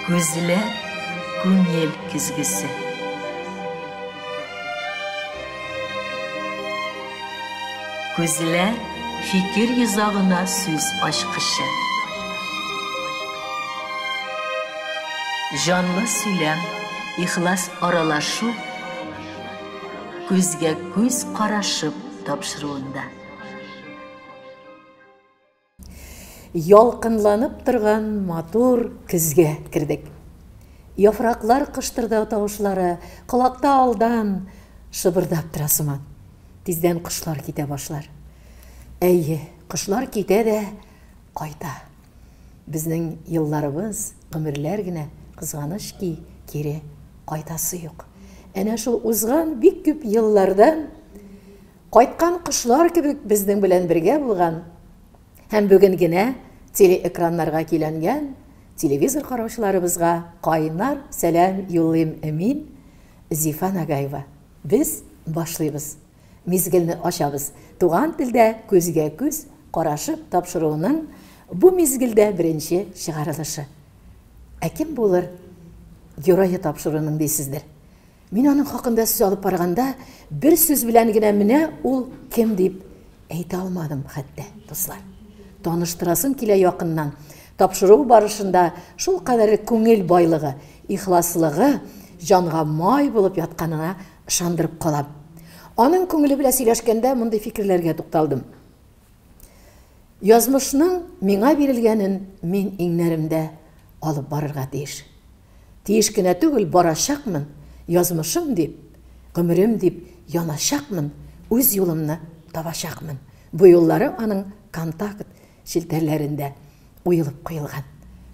Күзләр күңел көзгесе. Күзләр фикер йозагына сүз ачкычы. Җанлы сөйләм, ихлас аралашу күзгә күз карашып тапшыруында. Ялкынланып торган матур көзгә кердек. Яфраклар кыштырдау тавышлары колакта алдан шыбырдап тора сыман. Тиздән кошлар китә башлар. Әйе, кошлар китә дә кайта. Безнең елларыбыз, гомерләр генә, кызганыч ки, кире кайтасы юк. Әнә шул узган бик күп еллардан Кайткан кошлар кебек безнең белән бергә булган һәм бүген генә телеэкраннарга көйләнгән телевизор караучыларыбызга кайнар сәлам юллыйм мин, Зифа Нагаева. Без башлыйбыз. Мизгелне ачабыз. Туган телдә күзгә күз карашып тапшыруының бу мизгелдә беренче чыгарылышы. Ә кем булыр герое тапшыруның дисездер. Мин аның хакында сүз алып барганда, бер сүз белән генә менә ул кем дип әйтә алмадым хәтта, дуслар. Таныштырасым килә якыннан. Тапшыру барышында шул кадәр күңел байлыгы, ихласлыгы җанга май булып ятканына ышандырып калам. Аның күңеле белән сөйләшкәндә мондый фикерләргә тукталдым. Язмышның миңа бирелгәнен мин иңнәремдә алып барырга тиеш. Тиеш кенә түгел, барачакмын, язмышым дип, гомерем дип яначакмын, үз юлымны табачакмын. Бу юллары аның контакт челтәрләрендә уелып куелган.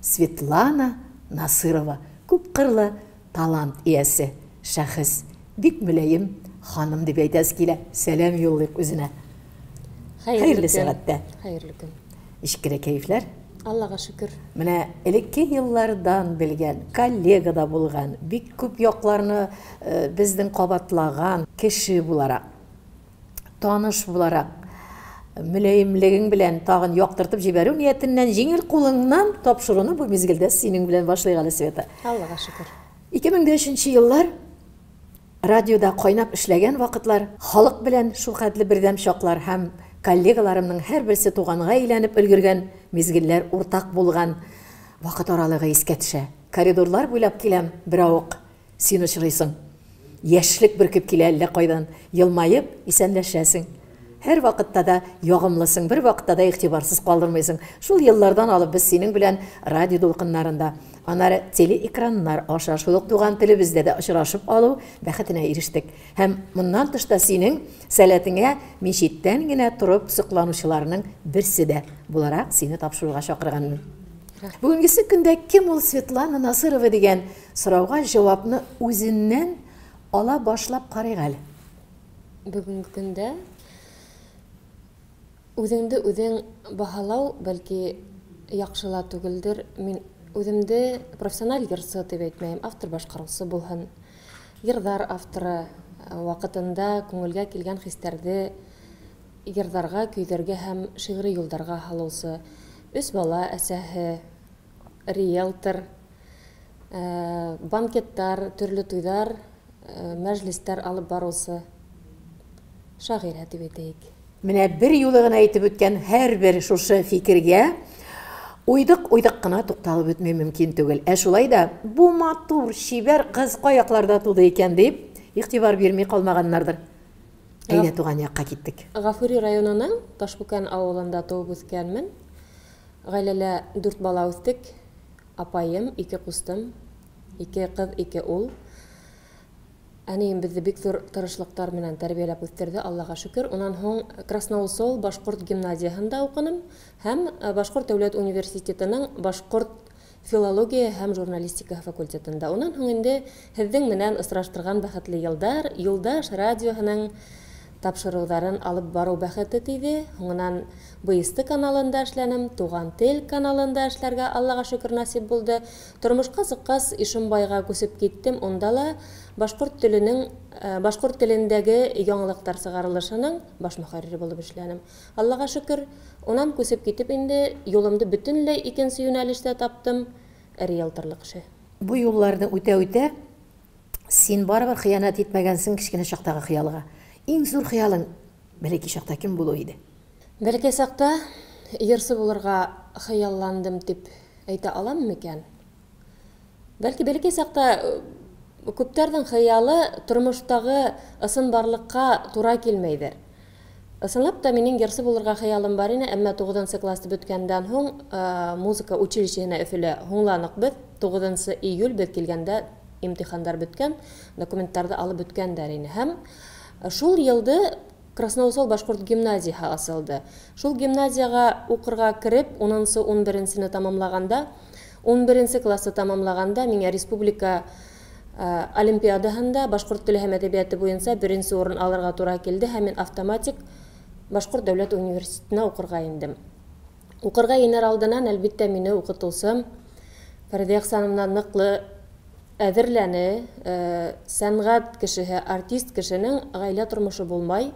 Светлана Насырова күпкырлы талант иясе, шәхес, бик мөлаем ханым дип әйтәсе килә. Сәлам юллыйк үзенә. Хәерле сәгатьтә. Хәерле көн. Ничек кенә кәефләр? Аллага шөкер. Менә элекке еллардан белгән, коллега да булган, бик күп якларны э, безнең кабатлаган кеше буларак, таныш буларак, мөлаемлегең белән тагын яктыртып җибәрү ниятеннән җиңел кулыңнан тапшыруны бу мизгелдә синең белән башлыйк әле, Света. Аллага шөкер. 2003 еллар Радиода кайнап эшләгән вакытлар, халык белән шулхәтле бердәм чаклар һәм коллегаларымның һәрберсе туганга әйләнеп өлгергән мизгелләр уртак булган вакыт аралыгы искә төшә. Коридорлар буйлап киләм, беравык син очрыйсың. Яшьлек бөркеп килә әллә кайдан, елмаеп исәнләшәсең. Һәрвакытта да ягымлысың, бервакытта да игътибарсыз калдырмыйсың. Шул еллардан алып без синең белән радио дулкыннарында, аннары телеэкраннар аша шул ук туган телебездә дә очрашып алу бәхетенә ирештек. Һәм моннан тыш та синең сәләтеңә мин читтән генә торып сокланучыларның берсе дә буларак сине тапшыруга чакырганмын. Бүгенгесе көндә кем ул Светлана Насырова дигән сорауга җавапны үзеннән ала башлап карыйк әле. Бүгенге көндә үзеңде үзең баһалау, бәлки, яхшы ла түгелдер. Мин үземде профессиональ йырчы дип әйтмәем, автор-башкаручы булһын. Йырдар авторы, вакытында күңелгә килгән хистәрде йырдарга, көйдәргә һәм шигъри юлдарга һалучы, өч бала әсәһе, риэлтор, банкеттар, төрле туйдар, мәҗлестәр алып баручы шагыйрә дип әйтәек. Менә бер юлы гына әйтеп үткән һәрбер шушы фикергә уйдык-уйдык кына тукталып үтми мөмкин түгел. Ә шулай да бу матур, чибәр кыз каякларда туды икән дип игътибар бирми калмаганнардыр. Әйдә туган якка киттек. Гафури районының Ташбүкән авылында туып үскәнмен. Гаиләлә дүрт бала үстек. Апаем, ике кустым, ике кыз, ике ул. Әнием безне бик зур тырышлыктар менән тәрбияләп үстерде, Аллага шөкер. Унан һуң Красноусол башкорт гимназияһында укыным һәм Башкорт дәүләт университетының башкорт филология һәм журналистика факультетында. Унан һуң инде һеҙҙең менән осраштырган бәхетле елдар, Юлдаш радиоһының тапшырыуҙарын алып барыу бәхете тейҙе. Һуңынан БСТ каналында эшләнем, Туган тел каналында эшләргә Аллага шөкер насип булды. Тормышка сыккас Ишембайга күсеп киттем, унда ла башкорт теленең башкорт телендәге яңалыктар сыгарылышының баш мөхәррире булып эшләнем. Аллага шөкер, унан күсеп китеп инде юлымды бөтенләй икенче юнәлештә таптым, риэлторлык эше. Бу юлларны үтә-үтә, син барыбер хыянәт итмәгәнсең кечкенә чактагы хыялга. Иң зур хыялың бәләкәй чакта кем булу иде? Бәләкәй чакта йырчы булырга хыялландым дип әйтә алам микән? Бәлки бәләкәй чакта күпләрнең хыялы тормыштагы ысынбарлыкка тура килмәйдер. Ысынлап та минем йырчы булырга хыялым бар иде, әмма 9 классты беткәндән һуң музыка училищеһына Өфөлә һуңланык без. 9 июль без килгәндә имтихандар беткән, документларны алып беткәндәр иде. Һәм шул елды Красноусол башкорт гимназияһы асылды. Шул гимназияга укырга кереп, 10-нчы, 11-нчене тамамлаганда, 11 классты тамамлаганда миңа республика олимпиадаһында башкорт теле һәм әдәбияты буенча беренче урын алырга тура килде һәм мин автоматик Башкорт дәүләт университетына укырга индем. Укырга инер алдыннан, әлбиттә, мине укытучым Фәридә Ихсановна ныклы әзерләне, сәнгать кешеһе, артист кешенең гаилә тормышы булмай.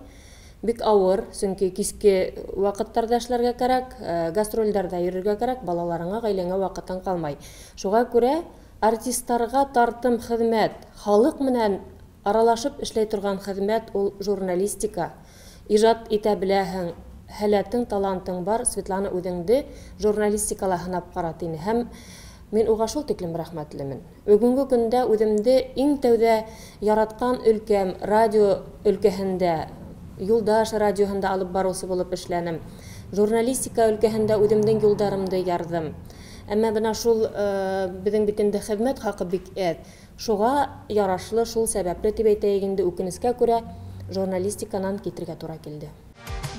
Бик авыр, чөнки кичке вакытларда эшләргә кирәк, гастрольләрдә йөрергә кирәк, балаларыңа, гаиләңә вакытың калмай. Шуңа күрә артистларга тартым хезмәт, халык менән аралашып эшләй торган хезмәт ул журналистика. Ижат итә беләһең, һәләтең, талантың бар, Светлана үзеңде журналистикала һынап кара тине. Һәм мин уга шул тиклем рәхмәтлемен. Бүгенге көндә үземде иң тәүдә яраткан өлкәм радио өлкәһендә, Юлдаш радиоһында алып баручы булып эшләнем. Журналистика өлкәһендә үземнең юлдарымды ярдым. Әмма менә шул безнең бит инде хезмәт хакы бик әз. Шуга ярашлы, шул сәбәпле дип әйтәйек инде, үкенечкә күрә журналистиканан китергә тура килде.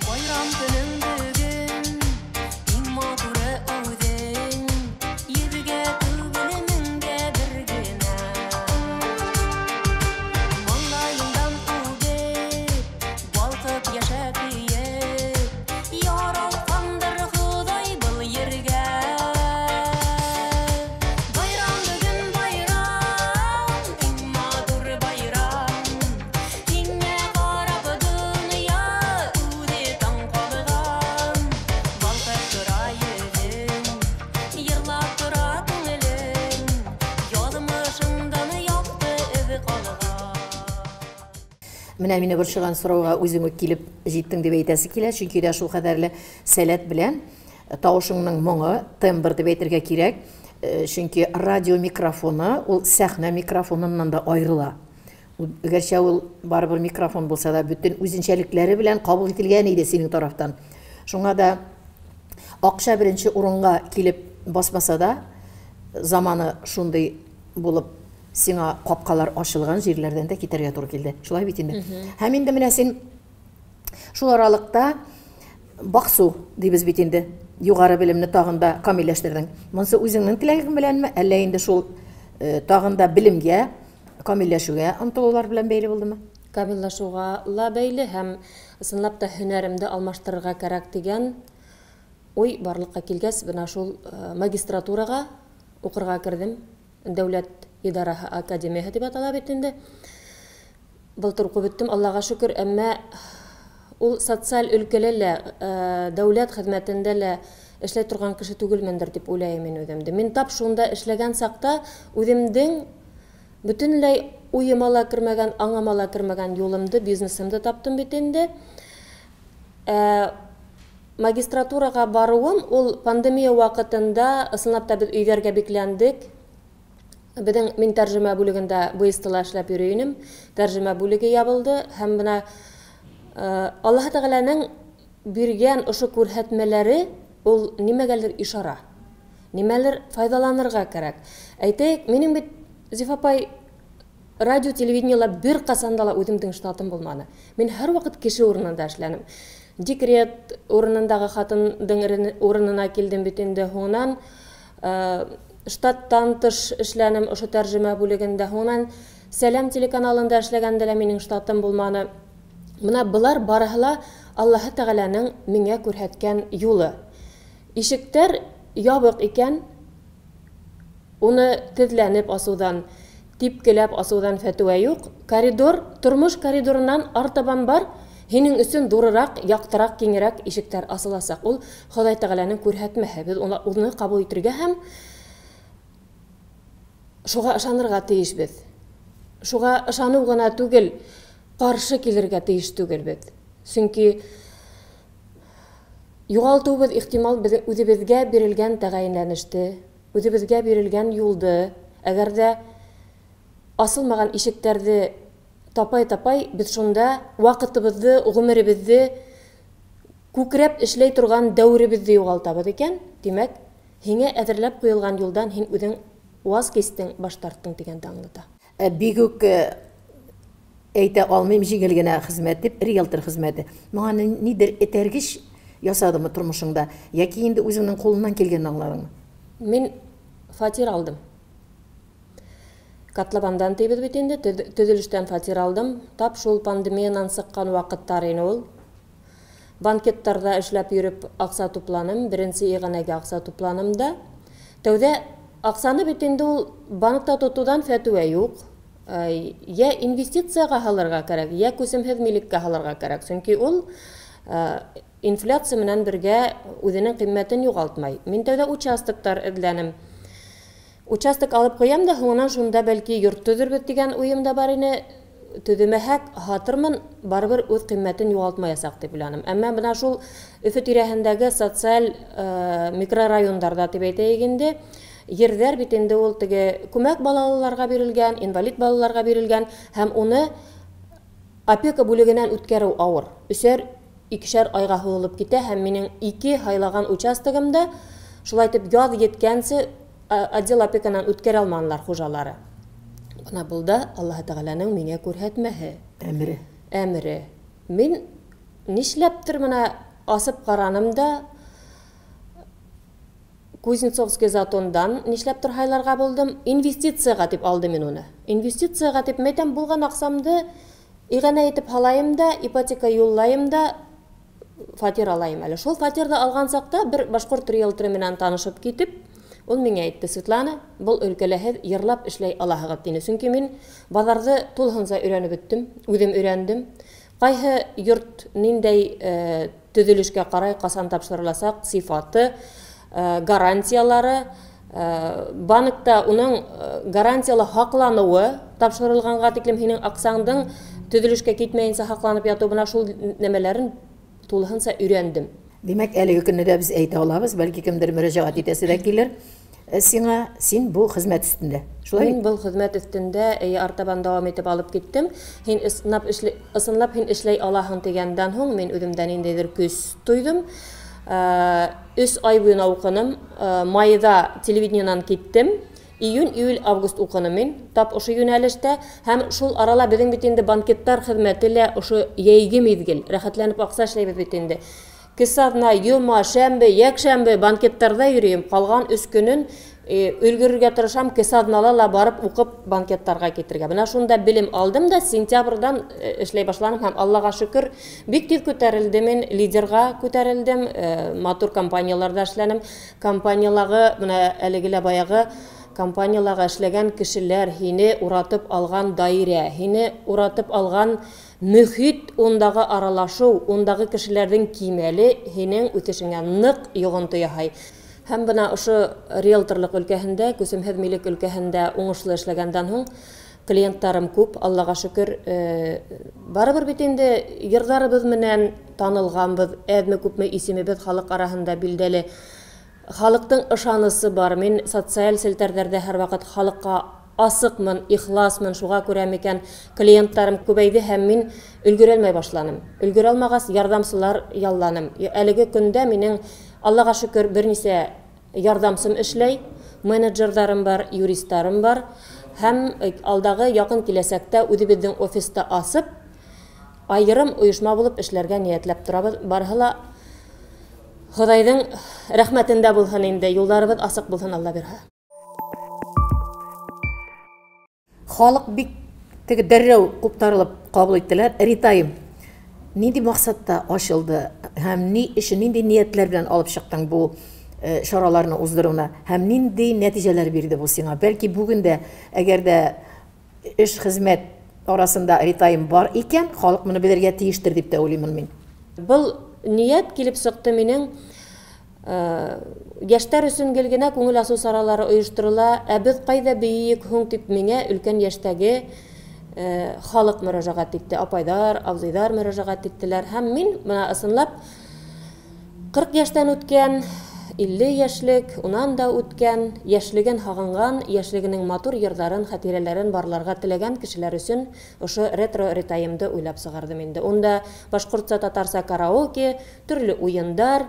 Байрам көнең бүген, иң матуры үзең, йөзгә түгел меңгә бер генә. Маңгаеңдан үбеп, балкып яшә көеп, яралткандыр Ходай был ергә. Байрам бүген байрам, иң матур байрам. Һиңә карап дөнья үзе таң калган. Балкып тора йөзең, йырлап тора күңелең, язмышыңдан якты эз калган. Менә мине борчыган сорауга үзең үк килеп җиттең дип әйтәсе килә, чөнки дә шул кадәрле сәләт белән тавышыңның моңы, тембр дип әйтергә кирәк, чөнки радио микрофоны ул сәхнә микрофоныннан да аерыла. Гәрчә ул барыбер микрофон булса да, бөтен үзенчәлекләре белән кабул ителгән иде синең тарафтан. Шуңа да акча беренче урынга килеп басмаса да, заманы шундый булып сиңа капкалар ачылган җирләрдән дә китәргә туры килде. Шулай бит инде. Һәм инде менә син шул аралыкта Баксу дибез бит инде. Югары белемне тагын да камилләштердең. Монсы үзеңнең теләгең беләнме, әллә инде шул тагын да белемгә, камилләшүгә омтылулар белән бәйле булдымы? Камилләшүгә ла бәйле һәм чынлап та һөнәремде алмаштырырга кирәк дигән уй барлыкка килгәч, менә шул магистратурага укырга кердем. Дәүләт идарәһе академияһе дип атала бит инде. Былтыр укып беттем, Аллага шөкер, әмма ул социаль өлкәлә лә, дәүләт хезмәтендә лә эшләй торган кеше түгелмендер дип уйлайым мин үземде. Мин тап шунда эшләгән чакта үземдең бөтенләй уема ла кермәгән, аңыма ла кермәгән юлымды, бизнесымды таптым бит инде. Магистратурага баруым ул пандемия вакытында, ысынлап та без өйләргә бикләндек. Беҙҙең мин тәржемә бүлегендә БСТ-ла эшләп йөрөй инем. Тәржемә бүлеге ябылды һәм бына Аллаһ Тәгаләнең биргән ошо күрһәтмәләре ул нимәгәлер ишара. Нимәлер файҙаланырға кәрәк. Әйтәйек, минең бит Зифа апай радио телевидениела бер ҡасан да ла үҙемдең штатым булманы. Мин һәр ваҡыт кеше урынында эшләнем. Декрет урынындағы хатындың урынына килдем бит инде. Һуңынан штаттан тыш эшләнем ошо тәржемә бүлегендә. Һуңынан Сәләм телеканалында эшләгәндә лә минең штатым булманы. Мына былар барыһы ла Аллаһы Тәгаләнең миңә күрһәткән юлы. Ишектәр ябык икән, уны тезләнеп асыуҙан, типкеләп асыуҙан фәтүә юҡ. Коридор, тормош коридорынан артабан бар, һинең өсөн ҙурыраҡ, яҡтыраҡ, киңерәк ишектәр асыласаҡ. Ул Хоҙай Тәғәләнең күрһәтмәһе. Беҙ уны ҡабул итергә һәм Шуга ышанырга тиешбез. Шуга ышану гына түгел, каршы килергә тиеш түгелбез. Чөнки югалтуыбыз ихтимал безнең үзебезгә бирелгән тәгаенләнеште, үзебезгә бирелгән юлды, әгәр дә асылмаган ишекләрне тапай-тапай, без шунда вакытыбызны, гомеребезне күкрәп эшләй торган дәверебезне югалтабыз икән, димәк, һиңә әзерләп куелган юлдан һин үзең ваз кистең, баш тарттың дигәнне аңлата. Бик үк әйтә алмыйм җиңел генә хезмәт дип, риэлтор хезмәте. Моңа нидер этәргеч ясадымы тормышыңда яки инде үзеңнең кулыннан килгәнен аңладыңмы? Мин фатир алдым. Котловандан дибез бит инде, төзелештән фатир алдым. Тап шул пандемиянан чыккан вакытлар иде ул. Банкетларда эшләп йөреп акча тупланым, беренче иганәгә акча тупланым да. Тәүдә акчаны бит инде ул банкта тотудан фәтүә юк. Я инвестицияга һалырга кирәк, я күсемһез милеккә һалырга кирәк. Чөнки ул инфляция менән бергә үзенең кыйммәтен югалтмай. Мин тәүдә участоклар эзләнем. Участок алып куям да, һуңынан шунда бәлки йорт төзербез дигән уем да бар ине. Төземәһәк хатырмын, барыбер үз кыйммәтен югалтмаячак дип уйланым. Әмма менә шул Өфө тирәһендәге социаль микрорайоннарда дип әйтәйек инде, ерҙәр бит инде ул теге күмәк балалыларга бирелгән, инвалид балаларга бирелгән һәм уны опека бүлегеннән үткәрү авыр. Өсәр, икешәр айга һуҙылып китә һәм минең ике һайлаган участогымда шулай итеп яҙ еткәнсе отдел опеканан үткәрә алманылар хужалары. Бына был да Аллаһы Тәғәләнең миңә күрһәтмәһе. Әмере. Әмере. Мин нишләптер менә асып караным да Кузнецовский затондан нишләптер һайларга булдым. Инвестицияга дип алдым мин уны. Инвестицияга дип мәйтәм булган аксамды иганә итеп һалайым да, ипотека юллайым да, фатир алайым әле. Шул фатирды алган сакта бер башкорт риэлторы менән танышып китеп, ул миңа әйтте: "Светлана, был өлкәлә һеҙ йырлап эшләй алаһығыҙ", тине. Сөнки мин баҙарҙы тулыһынса өйрәнеп бөттөм, үҙем өйрәндем. Ҡайһы йорт ниндәй төҙөлөшкә ҡарай ҡасан тапшырыласаҡ, сифаты, гарантиялары, банкта уның гарантиялы һаҡланыуы тапшырылғанға тиклем һинең аҡсаңдың төҙөлөшкә китмәйенсә һаҡланып ятыуы, бына шул нәмәләрен тулыһынса өйрәндем. Димәк, әлеге көнне дә без әйтә алабыз, бәлки кемдер мөрәҗәгать итәсе дә килер. Сиңа, син бу хезмәт өстендә. Шулай? Мин был хезмәт өстендә артабан дәвам итеп алып киттем. Һин ысынлап һин эшләй алаһың дигәндән һуң мин үҙемдә ниндәйҙер көс тойҙом. 3 ай буйына уҡыным. Майҙа телевидениенан киттем. Июнь, июль, август уҡыным мин. Тап ошо йүнәлештә һәм шул арала беҙҙең бит инде банкеттар хеҙмәте лә ошо йәйге миҙгел. Рәхәтләнеп аҡса эшләйбеҙ бит инде. Кесаҙна, йома, шәмбе, йәкшәмбе банкеттарҙа йөрөйөм. Ҡалған 3 көнөн өлгөрөргә тырышам, кесаҙнала ла барып уҡып банкеттарға китергә. Бына шунда белем алдым да сентябрҙан эшләй башланым һәм Аллаға шөкөр, бик тиҙ күтәрелдем мин, лидерға күтәрелдем, матур компанияларҙа эшләнем. Компаниялағы, бына әлеге лә баяғы компанияларға эшләгән кешеләр һине уратып алған даирә, һине уратып алған мөхит, ундағы аралашыу, ундағы кешеләрҙең кимәле һинең үҫешеңә ныҡ йоғонто яһай. Һәм бына ошо риэлторлыҡ өлкәһендә, күсемһеҙ милек өлкәһендә уңышлы эшләгәндән һуң клиенттарым күп, Аллаға шөкөр. Барыбер бит инде йырҙарыбыҙ менән танылғанбыҙ, әҙме-күпме исемебеҙ халыҡ араһында билдәле. Халыҡтың ышанысы бар. Мин социаль селтәрҙәрҙә һәр ваҡыт халыҡҡа асыҡмын, ихласмын, шуға күрә микән клиенттарым күбәйҙе һәм мин өлгөрә алмай башланым. Өлгөрә алмағас, ярҙамсылар ялланым. Әлеге көндә минең, Аллаға шөкөр, бер нисә ярҙамсым эшләй, менеджерҙарым бар, юристарым бар һәм алдағы яҡын киләсәктә үҙебеҙҙең офиста асып, айырым ойошма булып эшләргә ниәтләп торабыҙ. Барыһы ла Хоҙайҙың рәхмәтендә булһын инде, юлдарыбыҙ асыҡ булһын, Алла бирһә. Халыҡ бик теге дәррәү ҡуптарылып ҡабул иттеләр. Ритайм ниндәй маҡсатта асылды һәм ни өсөн, ниндәй ниәтләр белән алып сыҡтың бу чараларны уздырыуына һәм ниндәй нәтижәләр бирҙе бу сиңа? Бәлки бүген дә, әгәр дә эш хеҙмәт арасында Ритайм бар икән, халыҡ моны белергә тейештер дип тә уйлыймын мин. Был ниәт килеп сыҡты минең Яшьтәр өчен гел генә күңел ачу чаралары оештырыла, ә без кайда бииек һуң дип миңа өлкән яшьтәге халык мөрәҗәгать итте, апайлар, абзыйлар мөрәҗәгать иттеләр. Һәм мин менә ысынлап 40 яшьтән үткән, 50 яшьлек, унан да үткән, яшьлеген һагынган, яшьлегенең матур йырларын, хатирәләрен барларга теләгән кешеләр өчен ошо ретро ретаймды уйлап чыгардым инде. Унда башкортча, татарча караоке, төрле уендар,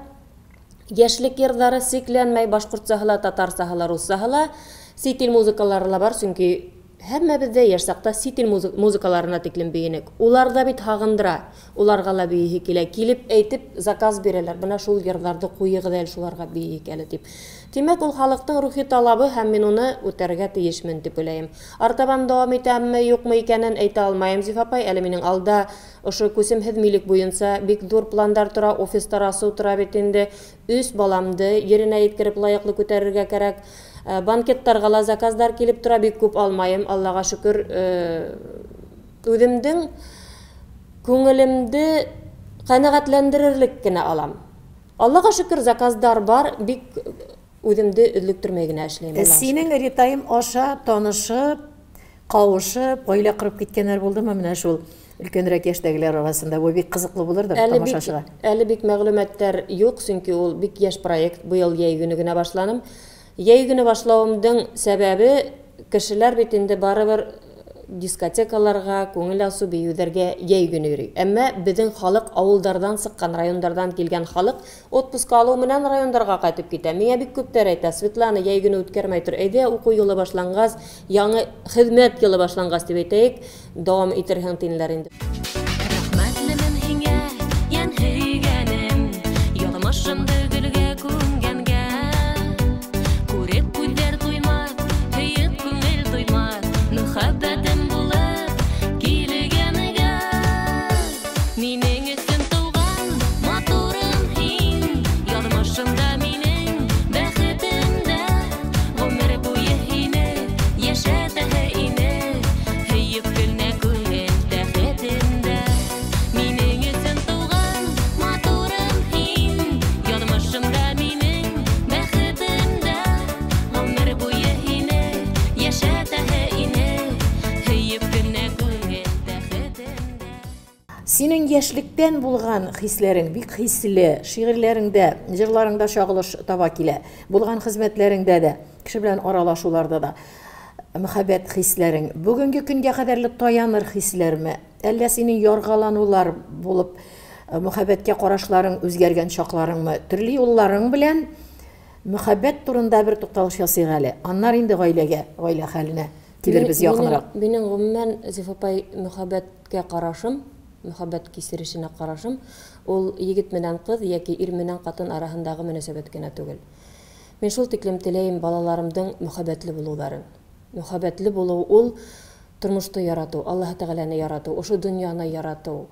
яшьлек йырлары сикләнмәй, башкортча һала, татарча һала, русча һала, сит ил музыкалары ла бар, чөнки һәммәбез дә яшь чакта сит ил музыкаларына тиклем биенек. Улар да бит һагындыра, уларга ла бийиһе килә. Килеп әйтеп заказ бирәләр, менә шул йырларны куегыз әле, шуларга биик әле дип. Тимәк, ул халыктың рухи талабы һәм мин уны үтәргә тиешмен дип уйлыйм. Артабан дәвам итәмме, юкмы икәнен әйтә алмыйм, Зифа апай. Әле минең алда ошо күсемһеҙ милек буенча бик ҙур пландар тора, офистар асыу тора бит инде. Өс баламды еренә еткереп лайыҡлы күтәрергә кәрәк. Банкеттарға ла заказдар килеп тора, бик күп алмайым, Аллаға шөкөр. Үҙемдең күңелемде ҡәнәғәтләндерерлек кенә алам. Аллаға шөкөр, заказдар бар, бик үҙемде өҙлөктөрмәй генә эшләйем. Синең ретайм аша танышып, кавышып, гаилә корып киткәннәр булдымы менә шул өлкәнрәк яшьтәгеләр арасында? Бу бик кызыклы булыр да тамашачыга. Әле бик мәгълүматлар юк, чөнки ул бик яшь проект, быел йәй көне генә башланым. Йәй көне башлавымдың сәбәбе, кешеләр бит инде барыбер дискотекаларга, күңел асу биюләргә йәй көне йөри. Әмма беҙҙең халык ауылдарҙан сыҡҡан, райондарҙан килгән халык отпуск алыу менән райондарга ҡайтып китә. Миңә бик күптәр әйтә, Светлана, йәй көне үткәрмәй тор. Әйҙә, уҡыу йылы башланғас, яңы хеҙмәт йылы башланғас тип әйтәйек, дауам итерһең тинеләр инде. Рәхмәтлемен һиңә, йән һөйгәнем, яҙмышымды гөлгә күмгәнгә. Күреп күҙҙәр туймаҫ, һөйөп күңел туймаҫ, мөхәббәтем булып килгәнгә. Минең өсөн тыуған матурым һин, яҙмышымда минең бәхетем дә. Ғүмер буйы һине йәшәтәһе ине, һөйөп кенә күңел тәхетемдә. Минең өсөн тыуған матурым һин, яҙмышымда минең бәхетем дә. Ғүмер буйы һине йәшәтәһе ине, һөйөп кенә күңел тәхетемдә. Синең йәшлектән булган хисләрең бик хисле, шигырьләреңдә, җырларыңда чагылыш таба килә. Булган хезмәтләреңдә дә, кеше белән аралашуларда да мөхәббәт хисләрең бүгенге көнгә кадәрле таяныр хисләрме? Әллә синең яргаланулар булып, мөхәббәткә карашларың үзгәргән чакларыңмы? Төрле юлларың белән мөхәббәт турында бер тукталыш ясыйк әле. Аннары инде гаиләгә, гаилә хәленә килербез якынрак. Минең гомумән, Зифа апай, мөхәббәткә карашым, мөхәббәт кисерешенә карашым, ул егет менән кыз яки ир менән катын араһындагы мөнәсәбәт кенә түгел. Мин шул тиклем теләйем балаларымдың мөхәббәтле булыуларын. Мөхәббәтле булыу ул тормошты яратыу, Аллаһ Тәгаләне яратыу, ошо дөньяны яратыу,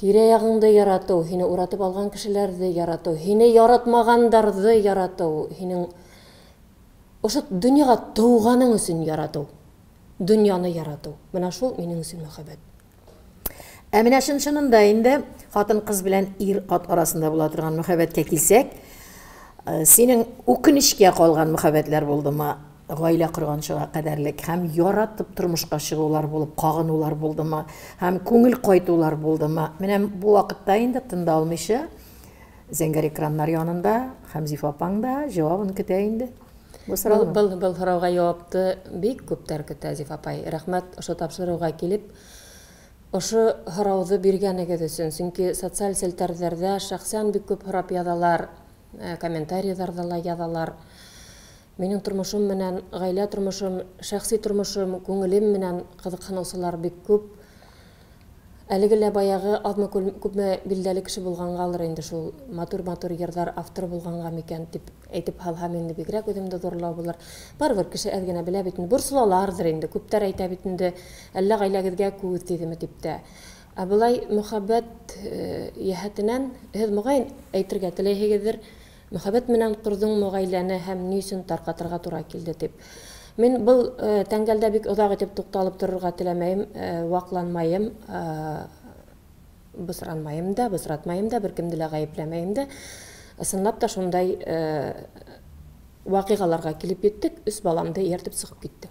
тирә-ягыңды яратыу, һине уратып алган кешеләрҙе яратыу, һине яратмағандарҙы яратыу, һинең ошо дөньяға тыуғаның өсөн яратыу, дөньяны яратыу. Бына шул минең өсөн мөхәббәт. Ә менә чын-чынында инде хатын-кыз белән ир-ат арасында була торган мөхәббәткә килсәк, синең үкенечкә калган мөхәббәтләр булдымы? Гаилә корганчыга кадәрлек һәм яратып тормышка чыгулар булып, кагынулар булдымы? Һәм күңел кайтулар булдымы? Менә бу вакытта инде тында алмыйча зәңгәр экраннар янында һәм Зифа апаң да җавабын көтә инде. Бу сорауны. Был һорауға яуапты бик күптәр көтә, Зифа апай. Рәхмәт ошо тапшырыуға килеп, ошо һорауҙы биргәнегеҙ өсөн. Сөнки социаль селтәрҙәрҙә шәхсән бик күп һорап яҙалар, комментарийларҙа ла яҙалар. Минең тормошом менән, ғаилә тормошом, шәхси тормошом, күңелем менән ҡыҙыҡһыныусылар бик күп. Әлеге лә баяғы аҙмы күпме билдәле кеше булғанғалыр инде шул матур-матур йырҙар авторы булғанға микән тип әйтеп һалһам инде бигерәк үҙемде ҙурлау булыр. Барыбер кеше әҙ генә белә бит инде, борсолаларҙыр инде, күптәр әйтә бит инде, әллә ғаиләгеҙгә күҙ тейҙеме тип тә. Ә былай мөхәббәт йәһәтенән һеҙ моғайын әйтергә теләйһегеҙҙер, мөхәббәт менән ҡорҙоңмо ғаиләне һәм ни өсөн тарҡатырға тура килде тип. Мин был тәңгәлдә бик оҙаҡ итеп туҡталып торорға теләмәйем, ваҡланмайым, бысранмайым да, бысратмайым да, бер кемде лә ғәйепләмәйем дә. Ысынлап та шундай вакыйгаларга килеп җиттек, өч баламды ияртеп чыгып киттем.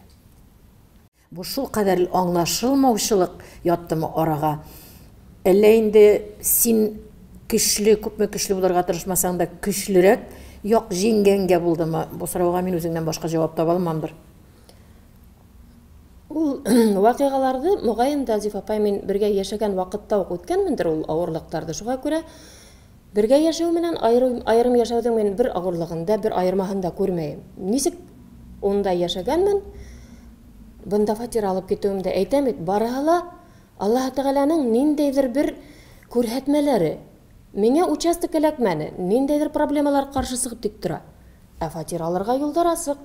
Бу шул кадәр аңлашылмаучылык яттымы арага? Әллә инде син көчле, күпме көчле булырга тырышмасаң да, көчлерәк як җиңгәнгә булдымы? Бу сорауга мин үзеңнән башка җавап таба алмамдыр. Ул вакыйгаларды, мөгаен да, Зифа апай, мин бергә яшәгән вакытта ук үткәнмендер ул авырлыкларны. Шуңа күрә бергә яшәү менән аерым, аерым яшәүнең мин бер авырлыгын да, бер аермаһын да күрмәем. Ничек унда яшәгәнмен, бында фатир алып китүем дә әйтәм бит, барыһы ла Аллаһы Тәгаләнең ниндәйдер бер күрһәтмәләре. Миңа участок эләкмәне, ниндәйдер проблемалар каршы чыгып тик тора. Ә фатир алырга юлдар асык.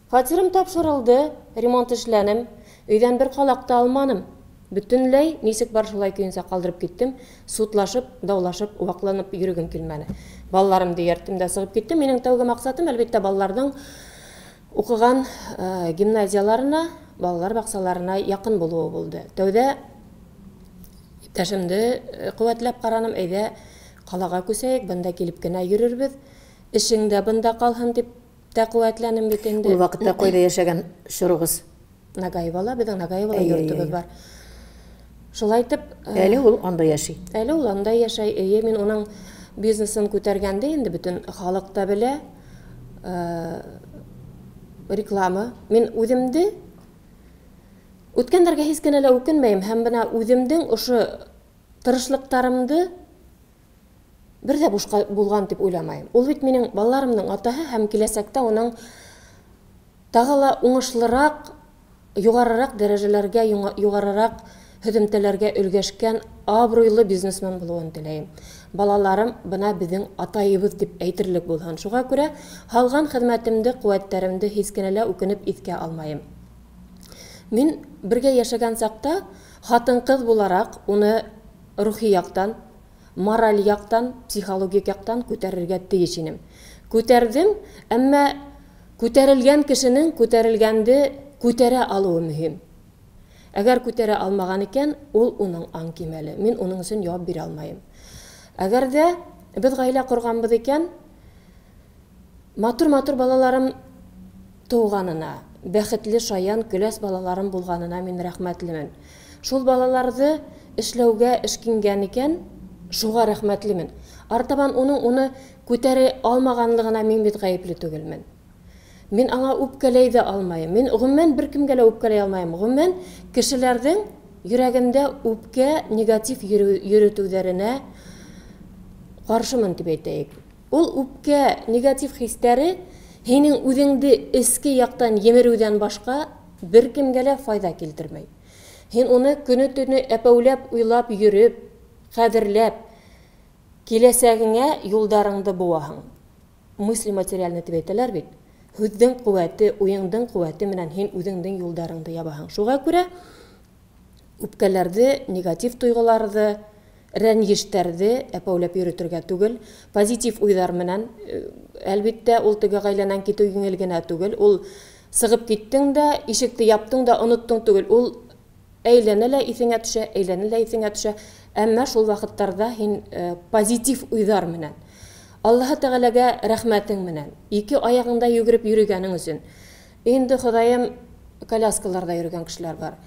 Фатирым тапшырылды, ремонт эшләнем, өйдән бер калак та алманым. Бөтенләй ничек бар шулай көенчә калдырып киттем, судлашып, даулашып, вакланып йөрегем килмәне. Балаларымды иярттем дә чыгып киттем. Минем тәүге максатым, әлбәттә, балаларның укыган гимназияларына, балалар бакчаларына якын булуы булды. Тәүдә иптәшемде куәтләп караным, әйдә, калага күчәйек, бында килеп кенә йөрербез, эшең дә бында калһын дип тә куәтләнем бит инде. Ул вакытта кайда яшәгән чорыгыз? Нагаевала, безнең Нагаевала йортыбыз бар. Шулай итеп, әле ул анда яши. Әле ул анда яшәй. Әйе, мин уның бизнесын күтәргәндә инде бөтен халык та белә. Реклама. Мин үземде үткәннәргә һич кенә лә үкенмәйм һәм менә үземнең ошо тырышлыктарымды бер дә бушка булган дип уйламайм. Ул бит минем балаларымның атаһы һәм киләчәктә уның тагы ла уңышлырак, югарырак дәрәҗәләргә, югарырак һөҙөмтәләргә өлгәшкән абруйлы бизнесмен булуын теләйем. Балаларым бына безнең атайыбыз дип әйтерлек булһын. Шуңа күрә һалган хеҙмәтемде, ҡеүәттәремде һис кенә лә үкенеп иҫкә алмайым. Мин бергә яшәгән саҡта хатын-ҡыҙ булараҡ уны рухи яҡтан, мораль яҡтан, психологик яҡтан күтәрергә тейеш инем. Күтәрҙем, әммә күтәрелгән кешенең күтәрелгәнде күтәрә алыуы мөһим. Әгәр күтәрә алмаған икән, ул уның аң кимәле. Мин уның өсөн яуап бирә алмайым. Әгәр дә беҙ ғаилә ҡорғанбыҙ икән, матур-матур балаларым тыуғанына, бәхетле, шаян, көләс балаларым булғанына мин рәхмәтлемен. Шул балаларҙы эшләүгә эшкингән икән, шуға рәхмәтлемен. Артабан уның уны күтәрә алмағанлығына мин бит ғәйепле түгелмен. Мин аңа үпкәләй ҙә алмайым. Мин ғөмүмән бер кемгә лә үпкәләй алмайым. Ғөмүмән кешеләрҙең йөрәгендә үпкә негатив йөрөтөүҙәренә ҡаршымын тип әйтәйек. Ул үпкә негатив хистәре һинең үҙеңде эске яҡтан емереүҙән башҡа бер кемгә лә файҙа килтермәй. Һин уны көнө-төнө әпәүләп уйлап йөрөп, ҡәҙерләп, киләсәгеңә юлдарыңды быуаһың. Мысли материальны тип әйтәләр бит. Һүҙҙең ҡеүәте, уйыңдың ҡеүәте менән һин үҙеңдең юлдарыңды ябаһың. Шуға күрә үпкәләрҙе, негатив тойғоларҙы, рәнйештәрҙе әпәүләп йөрөтөргә түгел, позитив уйҙар менән, әлбиттә, ул теге ғаиләнән китеү еңел генә түгел, ул сығып киттең дә, ишекте яптың да, оноттоң түгел, ул әйләнә лә иҫеңә төшә, әйләнә лә иҫеңә төшә, әммә шул ваҡыттарҙа һин позитив уйҙар менән, Аллаһы Тәғәләгә рәхмәтең менән, ике аяғыңда йүгереп йөрөгәнең өсөн. Инде Хоҙайым, коляскаларҙа йөрөгән кешеләр бар.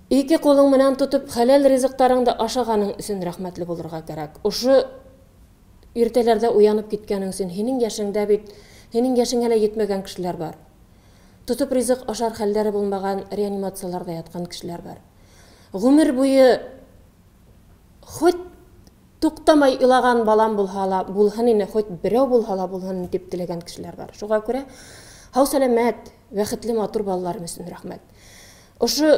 Ике ҡулың менән тотоп хәләл ризыҡтарыңды ашағаның өсөн рәхмәтле булырға кәрәк. Ошо иртәләрҙә уянып киткәнең өсөн, һинең йәшеңдә бит, һинең йәшеңә лә етмәгән кешеләр бар. Тотоп ризыҡ ашар хәлдәре булмаған реанимацияларҙа ятҡан кешеләр бар. Ғүмер буйы хоть туҡтамай илаған балам булһа ла булһын ине, хоть берәү булһа ла булһын тип теләгән кешеләр бар. Шуға күрә һау сәләмәт, бәхетле матур балаларым өсөн рәхмәт. Ошо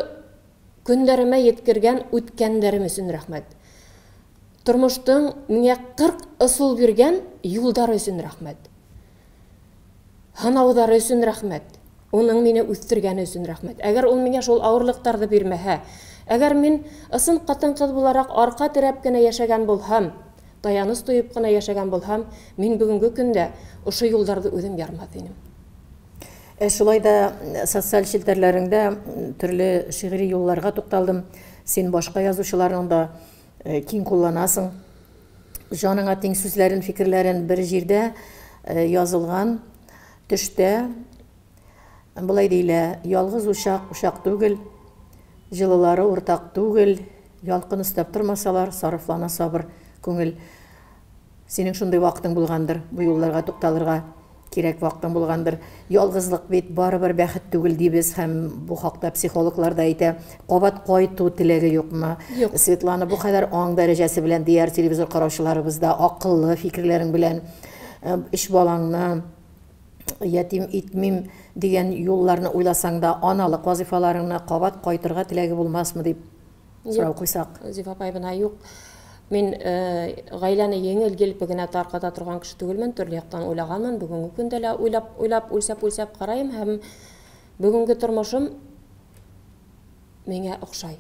көндәремә еткергән үткәндәрем өсөн рәхмәт. Тормоштоң миңә 40 ысул биргән юлдары өсөн рәхмәт. Һынауҙары өсөн рәхмәт. Уның мине үҫтергәне өсөн рәхмәт. Әгәр ул миңә шул ауырлыҡтарҙы бирмәһә, әгәр мин ысын ҡатын-ҡыҙ булараҡ арҡа терәп кенә йәшәгән булһам, таяныс тойоп ҡына йәшәгән булһам, мин бөгөнгө көндә ошо юлдарҙы үҙем ярмаҫ инем. Шулай да социаль челтәрләреңдә төрлө шиғри юлларға туҡталдым. Син башҡа яҙыусыларның да киң ҡулланасың. Җаныңа тиң сүзләрен, фикерләрен бер җирдә язылган төштә болай диелә: ялгыз учак учак түгел, җылылары уртак түгел, ялкын өстәп тормасалар, сарыфлана сабыр күңел. Синең шундый вакытың булгандыр, бу юлларга тукталырга кирәк вакытың булгандыр. Ялгызлык бит барыбер бәхет түгел дибез, һәм бу хакта психологлар да әйтә. Кабат кайту теләге юкмы? Юк. Светлана, бу кадәр аң дәрәҗәсе белән дияр телевизор караучыларыбыз да, акыллы фикерләрең белән өч балаңны ятим итмим дигән юлларны уйласаң да, аналык вазифаларыңны кабат кайтырга теләге булмасмы дип сорау куйсак. Зифа апай, бына юк. Мин гаиләне җиңел-җилпе генә тарката торган кеше түгелмен, төрле яктан уйлаганмын. Бүгенге көндә лә уйлап, уйлап, үлсәп-үлсәп карайым һәм бүгенге тормышым миңа охшай.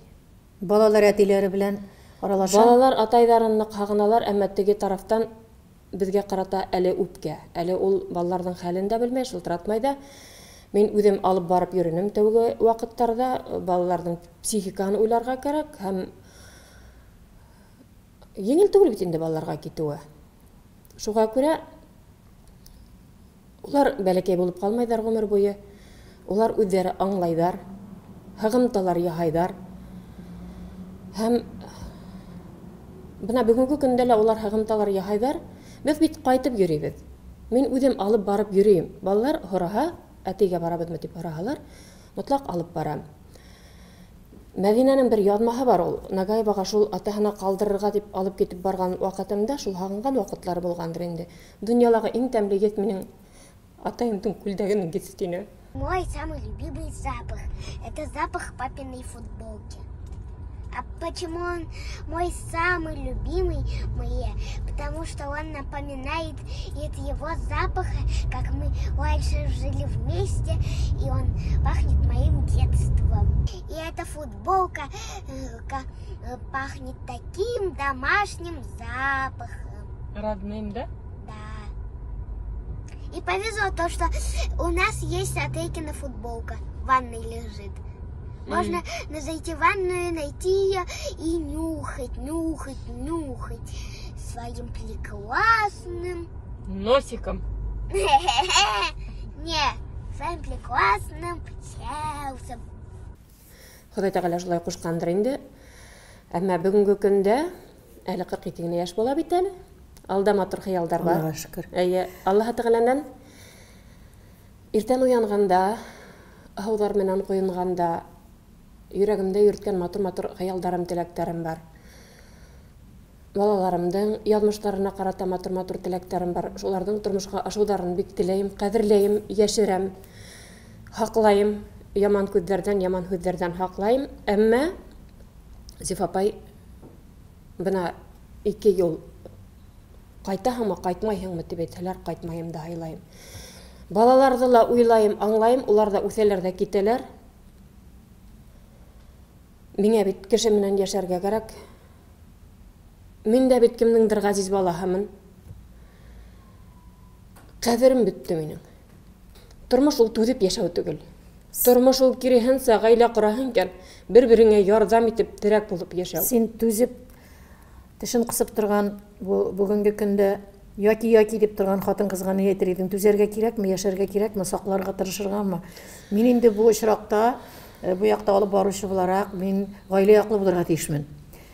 Балалар әтиләре белән аралаша? Балалар атайларын нык һагыналар, әмма теге тарафтан безгә карата әле үпкә. Әле ул балаларның хәлен дә белмәй, шылтыратмай да. Мин үзем алып барып йөренем тәүге вакытларда, балаларның психикасын уйларга кирәк һәм җиңел түгел бит инде балаларга китүе. Шуңа күрә улар бәләкәй булып калмайдар гомер буе. Улар үзләре аңлайдар, һыгымталар яһайдар. Һәм бына бүгенге көндә лә улар һыгымталар яһайдар. Без бит кайтып йөрибез. Мин үзем алып барып йөрим. Балалар һораһа, әтигә барабызмы дип һораһалар, мотлак алып барам. Мәдинәнең бер язмаһы бар ул. Нагаевага шул атаһына калдырырга дип алып китеп барган вакытымда шул һагынган вакытлары булгандыр инде. Дөньялагы иң тәмле ет минем атайымдың күлдәгенең гестине. Мой самый любимый запах это запах папиной футболки. А почему он мой самый любимый? Потому что он напоминает от его запаха, как мы раньше жили вместе, и он пахнет моим детством. И эта футболка пахнет таким домашним запахом. Родным, да? Да. И повезло то, что у нас есть Атейкина футболка, в ванной лежит. Можно зайти в ванную, найти ее и нюхать, нюхать, нюхать своим прекрасным носиком. Не, своим прекрасным сердцем. Ходай Тәгалә шулай кушкандыр инде. Әмма бүгенге көндә әле 42 генә яшь була бит әле. Алда матур хыялдар бар. Аллаһка шөкер. Әйе, Аллаһ Тәгаләдән иртән уянганда, һауҙар менән ҡойонғанда йөрәгемдә йөрткән матур-матур хыялдарым, теләктәрем бар. Балаларымдың язмышларына карата матур-матур теләктәрем бар. Шуларның тормышка ашыуҙарын бик теләйем, ҡәҙерләйем, йәшерәм, һаҡлайым, яман күҙҙәрҙән, яман һүҙҙәрҙән һаҡлайым. Әммә Зифа апай, бына ике юл ҡайтаһыңмы, ҡайтмайһыңмы тип әйтһәләр, ҡайтмайым да һайлайым. Балаларҙы ла уйлайым, аңлайым, улар да үҫәләр ҙә китәләр. Миңә бит кеше менән йәшәргә кәрәк. Мин дә бит кемдеңдер ғәзиз балаһымын. Ҡәҙерем бөттө минең. Тормош ул түҙеп йәшәү түгел. Тормош ул киреһенсә ғаилә ҡораһың икән, бер-береңә ярҙам итеп, терәк булып йәшәү. Син түзеп, тешен ҡысып торған бөгөнгө көндә яки-яки дип торған хатын-ҡыҙға ни әйтер идең? Түзәргә кирәкме, йәшәргә кирәкме, саҡларға тырышырғамы? Мин инде бу очракта, бу якта алып баручы булараҡ, мин ғаилә яҡлы булырға тейешмен.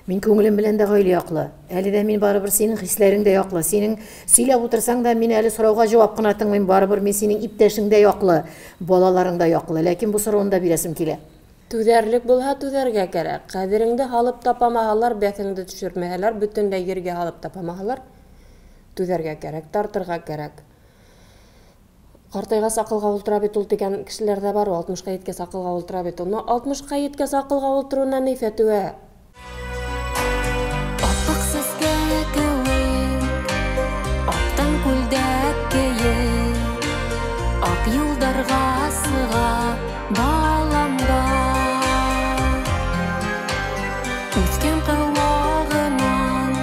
Мин күңелем белән дә ғаилә яҡлы. Әле дә мин барыбер синең хисләрең дә яҡлы. Синең сөйләп утырсаң да, мин әле сорауға җавап кына тыңлыйм. Барыбер мин синең иптәшең дә яҡлы, балаларың да яҡлы. Ләкин бу сорауны да бирәсем килә. Түҙәрлек булһа түҙәргә кәрәк. Ҡәҙереңде һалып тапамаһалар, бәҫеңде төшөрмәһәләр, бөтөнләй ергә һалып тапамаһалар, түҙәргә кәрәк, тартырға кәрәк. Ҡартайғас аҡылға ултыра бит ул тигән кешеләр ҙә бар, ул алтмышҡа еткәс аҡылға ултыра бит ул. Но алтмышҡа еткәс аҡылға ултырыуына ни фәтүә? Аппаҡ сәскә кеүек, аҡтан күлдәк кейеп, аҡ юлдарға сыға балам да. Үҫкән ҡыуағынан,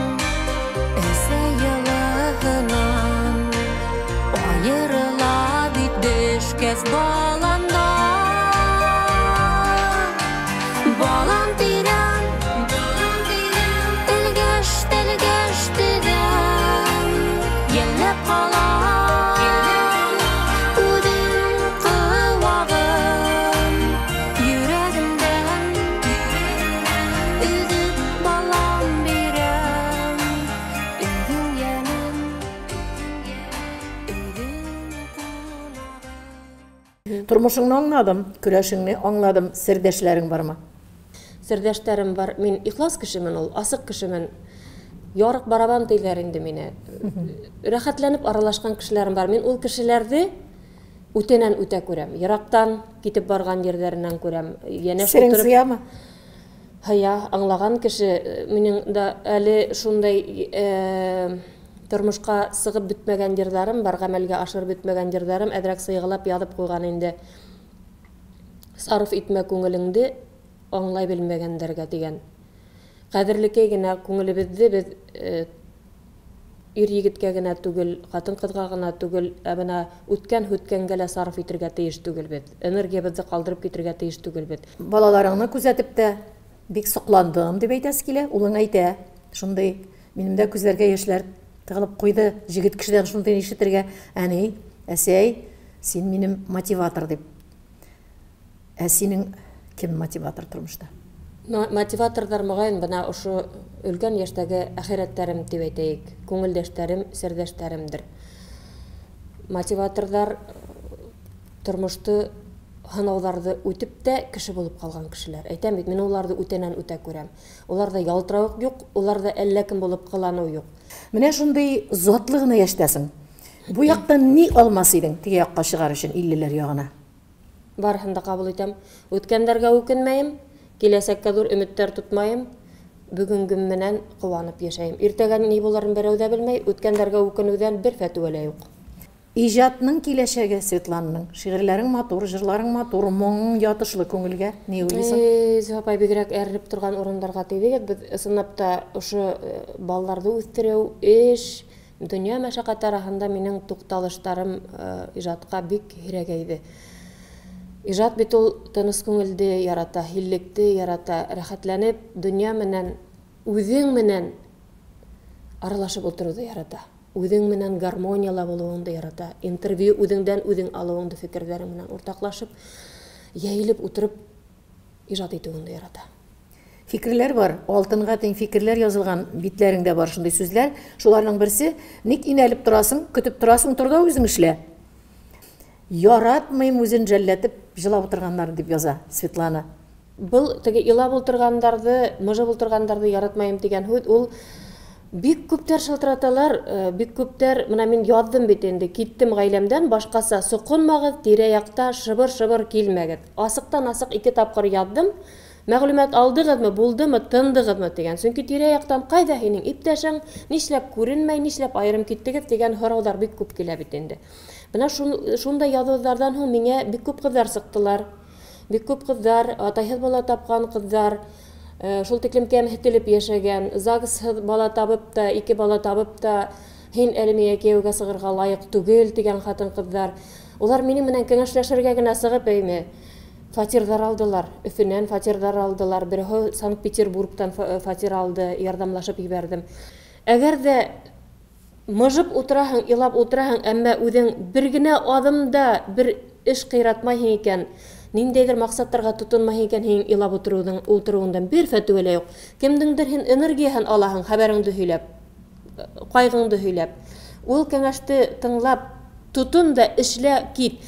әсә йылығынан айырыла бит бешкәс балам да. Балам тирән, телгәш, телгәш, тегә. Тормышыңны аңладым, көрәшеңне аңладым. Сердәшләрең бармы? Сердәшләрем бар. Мин ихлас кешемен ул, асык кешемен. Ярык барабан диләр инде мине. Рәхәтләнеп аралашкан кешеләрем бар. Мин ул кешеләрне үтенән үтә күрәм. Ерактан китеп барган җирләреннән күрәм. Янәш Серең утырып сыямы? Һая, аңлаган кеше. Минем дә әле шундай тормышка сыгып бетмәгән җырларым бар, гамәлгә ашырып бетмәгән җырларым, әзрәк сыйгылап язып куйган инде. Сарыф итмә күңелеңде аңлай белмәгәндәргә дигән. Кадерлекәй генә күңелебезде без ир егеткә генә түгел, хатын-кызга гына түгел, ә менә үткән һүткәнгә лә сарыф итергә тиеш түгел без. Энергиябезне калдырып китергә тиеш түгел без. Балаларыңны күзәтеп тә бик сокландым дип әйтәсе килә. Улың әйтә, шундый минем дә күзләргә яшьләр тыгылып куйды. Җегет кешедән шундый ишетергә, әни, әсәй, син минем мотиватор дип. Ә синең кем мотиватор тормышта? Мотиваторлар мөгаен бына ошо өлкән яшьтәге әхирәтләрем дип әйтәйек, күңелдәшләрем, сердәшләремдер. Мотиваторлар тормышты һынауларҙы үтеп тә кеше булып ҡалған кешеләр. Әйтәм бит, мин уларҙы үтәнән үтә күрәм. Уларҙа ялтырауыҡ юҡ, уларҙа әллә кем булып ҡыланыу юҡ. Менә шундай затлы ғына йәштәсең. Бу яҡтан ни алмас инең теге яҡҡа сығар өсөн иллеләр яғына? Барыһын да ҡабул итәм. Үткәндәргә үкенмәйем, киләсәккә ҙур өмөттәр тотмайым. Бөгөнгөм менән ҡыуанып йәшәйем. Иртәгә ни буларын берәү ҙә белмәй, үткәндәргә үкенеүҙән бер фәтүә лә юҡ. Ижадның киләсәге Светлананың. Шиғерләрең матур, жырларың матур, моң ятышлы күңелгә. Ни уйлайсың? Зөһрә апай, бигерәк әрнеп торған урындарға тейҙегеҙ. Беҙ ысынлап та ошо балаларҙы үҫтереү, эш, донъя мәшәҡәте араһында минең туҡталыштарым ижадҡа бик һирәгәйҙе. Ижад бит ул тыныс күңелде ярата, һиллекте ярата, рәхәтләнеп донъя менән, үҙең менән аралашып ултырыуҙы ярата. Үҙең менән гармонияла булыуыңды ярата. Интервью үҙеңдән үҙең алыуыңды фекерҙәрең менән уртаҡлашып, йәйелеп ултырып ижад итеүеңде ярата. Фикерләр бар, алтынға тиң фикерләр язылған битләреңдә бар шундай сүзләр. Шуларның берсе, ник инәлеп торасың, көтеп торасың, тор да үзең эшлә. Яратмыйм үзен жәлләтеп жылап утырганнар дип яза Светлана. Был теге илап ултыргандарҙы, мыжып ултыргандарҙы яратмайым тигән һүҙ ул бик күптәр шылтыраталар, бик күптәр, мына мин яҙҙым бит инде, киттем ғаиләмдән, башҡаса соҡонмағыҙ, тирә-яҡта шыбыр-шыбыр килмәгеҙ. Асыҡтан-асыҡ 2 тапҡыр яҙҙым. Мәғлүмәт алдығыҙмы, булдымы, тындығыҙмы тигән. Сөнки тирә-яҡтан ҡайҙа һинең иптәшең, нишләп күренмәй, нишләп айырым киттегеҙ тигән һорауҙар бик күп килә бит инде. Бына шундай яҙыуҙарҙан һуң миңә бик күп ҡыҙҙар сыҡтылар. Бик күп ҡыҙҙар, атайһыҙ бала тапҡан ҡыҙҙар, шул тиклем кәмһетелеп йәшәгән, ЗАГСһыҙ бала табып та, 2 бала табып та, һин әле миңә кейәүгә сығырға лайыҡ түгел тигән ҡатын-ҡыҙҙар. Улар минең менән кәңәшләшергә генә сығып, әйме, фатирҙар алдылар, Өфөнән фатирҙар алдылар, береһе Санкт-Петербургтан фатир алды, ярҙамлашып ебәрҙем. Әгәр ҙә мыжып утыраһың, илап утыраһың, әммә үҙең бер генә аҙым да бер эш ҡыйратмайһың икән, ниндәйҙер маҡсаттарға тотонмайһың икән, һин илап ултырыуыңдан бер фәтүә лә юҡ. Кемдеңдер һин энергияһын алаһың, хәбәреңде һөйләп, ҡайғыңды һөйләп. Ул кәңәште тыңлап, тотон да эшлә кит.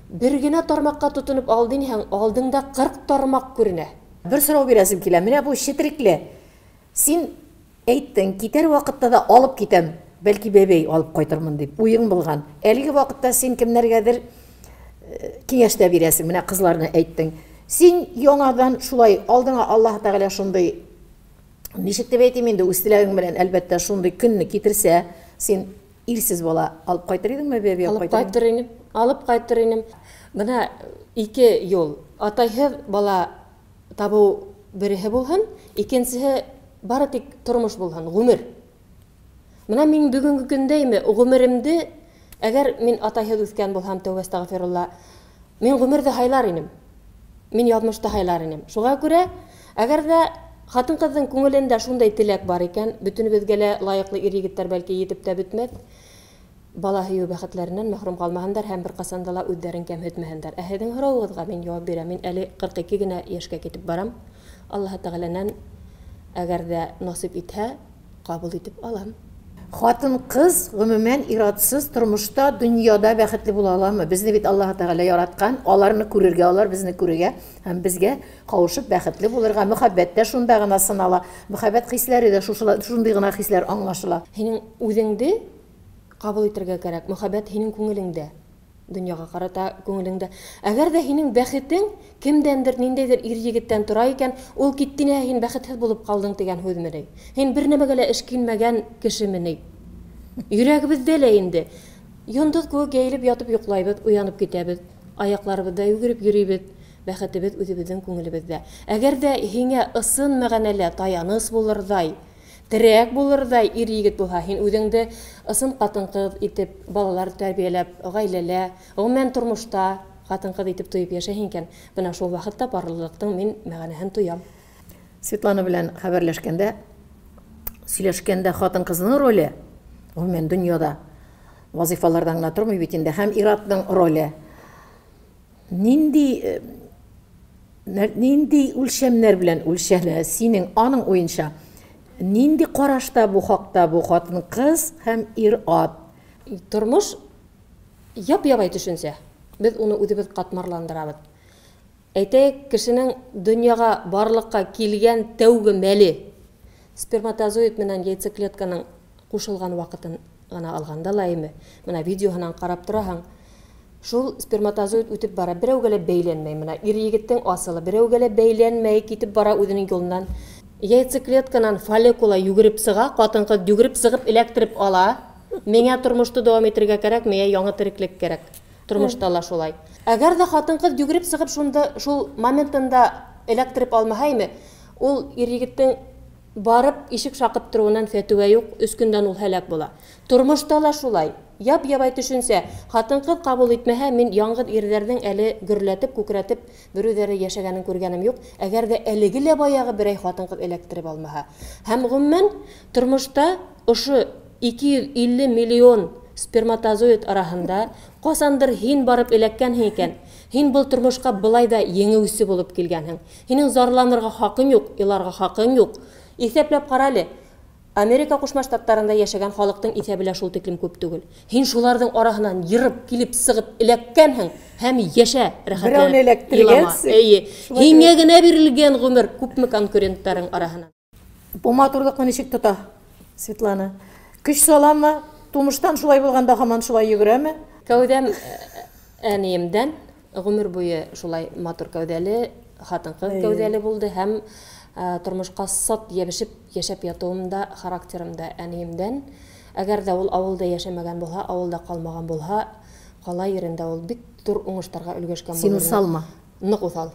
Бер генә тармаҡҡа тотоноп ал тиһәң, алдыңда 40 тармаҡ күренә. Бер сорау бирәсем килә. Менә бу четерекле. Син әйттең, китәр ваҡытта да алып китәм, бәлки бәбәй алып ҡайтырмын дип уйың булған. Әлеге ваҡытта син кемнәргәдер киңәш тә бирәсең, менә ҡыҙларына әйттең. Син яңадан шулай алдыңа Аллаһ Тәғәлә шундай, ничек дип әйтим инде, үз теләгең белән әлбәттә шундай көнне китерсә, син ирсез бала алып ҡайтыр идеңме, бәбәй алып Алып ҡайтыр инем, алып ҡайтыр инем. Бына 2 юл. Атайһыҙ бала табыу береһе булһын, икенсеһе бары тик тормош булһын, ғүмер. Бына мин бөгөнгө көндәйме, ғүмеремде, әгәр мин атайһыҙ үҫкән булһам, тәүбә әстәғфирулла, мин ғүмерҙе һайлар инем. Мин яҙмышты һайлар инем. Шуға күрә, әгәр ҙә ҡатын-ҡыҙҙың күңелендә шундай теләк бар икән, бөтөнөбөҙгә лә лайыҡлы ир-егеттәр бәлки етеп тә бөтмәҫ. Бала һөйөү бәхетләренән мәхрүм ҡалмаһындар һәм бер ҡасан да ла үҙҙәрен кәмһетмәһендәр. Ә һеҙҙең һорауығыҙға мин яуап бирәм. Мин әле 42 генә йәшкә китеп барам. Аллаһ Тәғәләнән әгәр ҙә насип итһә, ҡабул итеп алам. Хатын-кыз, гомумән, ир-атсыз тормышта, дөньяда бәхетле була аламы? Безне бит Аллаһы Тәгалә яраткан, аларны күрергә, алар безне күрергә һәм безгә кавышып бәхетле булырга, мөхәббәт тә шунда гына сынала, мөхәббәт хисләре дә шушыла, шундый гына хисләр аңлашыла. Һинең үзеңде кабул итергә кәрәк, мөхәббәт һинең күңелеңдә. Дөньяга карата күңелеңдә. Әгәр дә һинең бәхетең кемдәндер, ниндәйдер ир-егеттән тора икән, ул китте инә, һин бәхетһез булып калдың дигән һүзмени? Һин бернәмәгә лә эшкинмәгән кешемени? Йөрәгебездә лә инде. Йондыз кебек җәелеп ятып йоклайбыз, уянып китәбез. Аякларыбызда йөгереп йөрибез. Бәхетебез үзебезнең күңелебездә. Әгәр дә һиңә ысын мәганәлә таяныч булырдай, Терәк булырдай ир-егет булһа, һин үзеңде ысын катын-кыз итеп, балалар тәрбияләп, гаиләлә, гомумән, тормышта хатын-кыз итеп тоеп яшәһең икән, менә шул вакытта парлылыктың мин мәганәһен тоям. Светлана белән хәбәрләшкәндә, сөйләшкәндә хатын-кызның роле, гомумән, дөньяда вазыйфалардан гына тормый бит инде, һәм ир-атның роле Нинди нинди үлчәмнәр белән үлчәнә синең аның уенча? Нинди карашта бу хакта бу хатын-кыз һәм ир-ат? Тормыш яп-ябай төшенчә. Без уны үзебез катмарландырабыз. Әйтәек, кешенең дөньяга барлыкка килгән тәүге мәле, сперматозоид менән яйцеклетканың кушылган вакытын гына алганда ла име, менә видеоһынан карап тораһың, шул сперматозоид үтеп бара, берәүгә лә бәйләнмәй, менә ир-егеттең асылы, берәүгә лә бәйләнмәй, китеп бара үзенең юлыннан. Яйцеклетканан фолликула йөгереп чыга, хатын-кыз йөгереп чыгып эләктереп ала, миңа тормышты дәвам итергә кәрәк, миңа яңа тереклек кәрәк. Тормышта ла шулай. Әгәр дә хатын-кыз йөгереп чыгып шунда шул моментында эләктереп алмаһа име, ул ир-егеттең Барып ишек шакып торуыннан фәтүә юк, өч көндән ул һәлак була. Тормышта ла шулай. Яп-ябай төшенсә, хатын-кыз кабул итмәһә, мин яңгыз ирләрнең әле гөрләтеп, күкрәтеп берүзләре яшәгәнен күргәнем юк, әгәр дә әлеге лә баягы берәй хатын-кыз эләктереп алмаһа. Һәм гомумән, тормышта ошо 250 миллион сперматозоид араһында касандыр һин барып эләккәнһең икән, һин был тормышка болай да еңеүсе булып килгәнһең. Һинең зарланырга хакың юк, еларга хакың юк. Иҫәпләп кара әле, Америка Кушма Штаттарында яшәгән халыктың иҫәбе лә шул тиклем күп түгел. Һин шуларҙың араһынан йырып килеп сығып эләккәнһең һәм яшә, Берәүне рәхәтләнеп, илама. эләктергәнсең. Әйе. Шулай Һиңә кебек. генә бирелгән гомер күпме конкуренттарың араһынан. Бу матурлыкны ничек тота Светлана? Көч саламы? Тумыштан шулай булганда һаман шулай йөгерәме? Кәүдәм әниемдән гомер буе шулай матур кәүдәле, хатын-кыз кәүдәле булды һәм тормышка сат ябешеп яшәп ятуым да, характерым да әниемдән. Әгәр дә ул авылда яшәмәгән булһа, авылда калмаган булһа, кала ерендә ул бик зур уңыштарга өлгәшкән Син булыр иде. усалмы? Нык усал.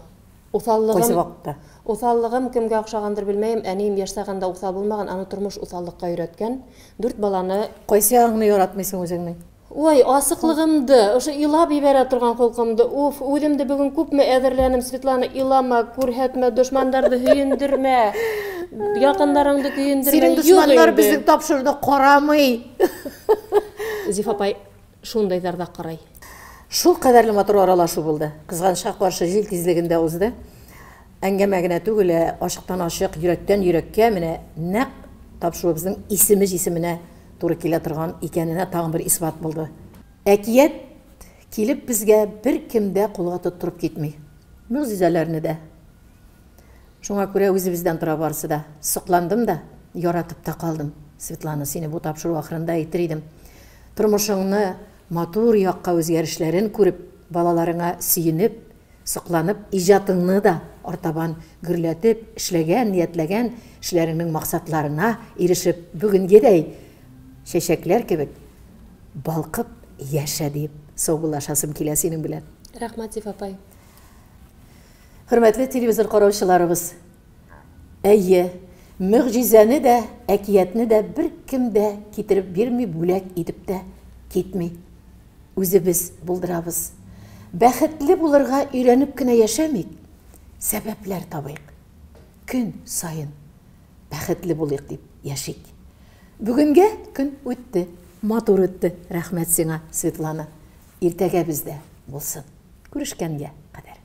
Кайсы Усаллыгым, вакытта? усаллыгым кемгә охшагандыр белмәем, әнием яшь чагында усал булмаган, аны тормыш усаллыкка өйрәткән. Дүрт баланы Кайсы ягыңны яратмыйсың үзеңнең? Ой, асыклыгымды, ошо илап ебәрә торган холкымды. Уф, үзем дә бүген күпме әзерләнем, Светлана, илама, күрһәтмә, дошмандарны һөендермә, якыннарыңды көендермә. Синең Юк дошманнар инде. безнең тапшыруны карамый. Зифа апай шундыйларда карай. Шул кадәрле матур аралашу булды. Кызганычка каршы җил тизлегендә узды. Әңгәмә генә түгел, ә ачыктан-ачык, йөрәктән йөрәккә менә нәкъ тапшыруыбызның исеме җисеменә туры килә торган икәненә тагын бер исбат булды. Әкият килеп безгә беркем дә кулга тоттырып китми. Могҗизаләрне дә. Шуңа күрә үзебездән тора барысы да. Сокландым да, яратып та калдым. Светлана, сине бу тапшыру ахырында әйтер идем. Тормышыңны матур якка үзгәрешләрен күреп, балаларыңа сөенеп, сокланып, иҗатыңны да артабан гөрләтеп, эшләгән, ниятләгән эшләреңнең максатларына ирешеп, бүгенгедәй чәчәкләр кебек балкып яшә дип саубуллашасым килә синең белән. Рәхмәт, Зифа апай. Хөрмәтле телевизор караучыларыбыз, әйе, могҗизәне дә, әкиятне дә беркем дә китереп бирми, бүләк итеп тә китми. Үзебез булдырабыз. Бәхетле булырга өйрәнеп кенә яшәмик, сәбәпләр табыйк. Көн саен бәхетле булыйк дип яшик. Бүгенгә көн үтте, матур үтте. Рәхмәт сиңа, Светлана. Иртәгә бездә булсын. Күрешкәнгә кадәр.